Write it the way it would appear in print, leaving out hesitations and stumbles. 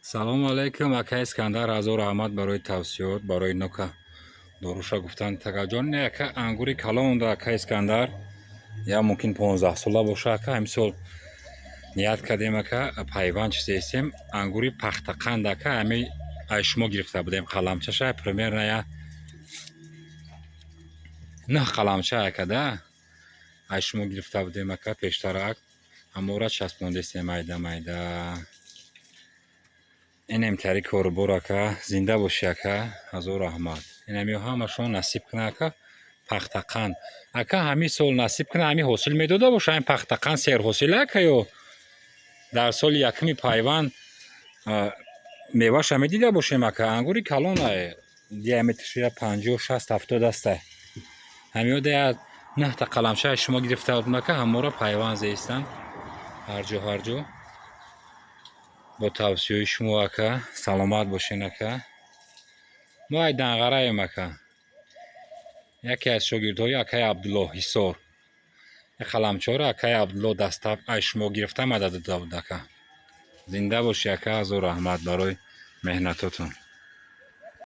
Салому алайкум, ака Искандар, ҳазор раҳмат барои тавсиёт, барои нока доруша гуфтан. Такаҷон, не, ака, ангури калон да, ака Искандар, я мумкин 15 сола боша, ака. Ҳамисол ният кардем, ака, пайванд чизестем. Ангури пахтақанд, ака, ҳами ай шумо гирифта будем қаламчаша, примерно я нӯҳ қаламча, ака, да, ай шумо гирифта будем, ака, пештарак. Ҳамора часпондестем майда майда. Инем тари корубор, ака. Зинда бошӣ, ака, ҳазор раҳмат. Инамиё ҳамашон насиб кунад, ака. Пахтақанд, ака, ҳамин сол насиб кунад, ҳамин ҳосил медода боша. Ҳамин пахтақанд серҳосила, ака, ё дар соли якуми пайванд меваша медида бошем, ака? Ангури калон, диаметрш я 50, 60, 70 аста. Ҳамиёда я нӯҳта қаламчаи шумо гирифта будем, ака, ҳамора пайванд зестам ҳарҷо, ҳарҷо бо тавсияи шумо, ака. Саломат бошен, ака. Мо ай Данғараем, ака, яке аз шогирдҳои акаи Абдуллоҳ Ҳисор. Қаламчаҳоро акаи Абдуллоҳ даста ай шумо гирифта мада дода буд, ака. Зинда бошӣ, ака, ҳазор раҳмат барои меҳнатотон.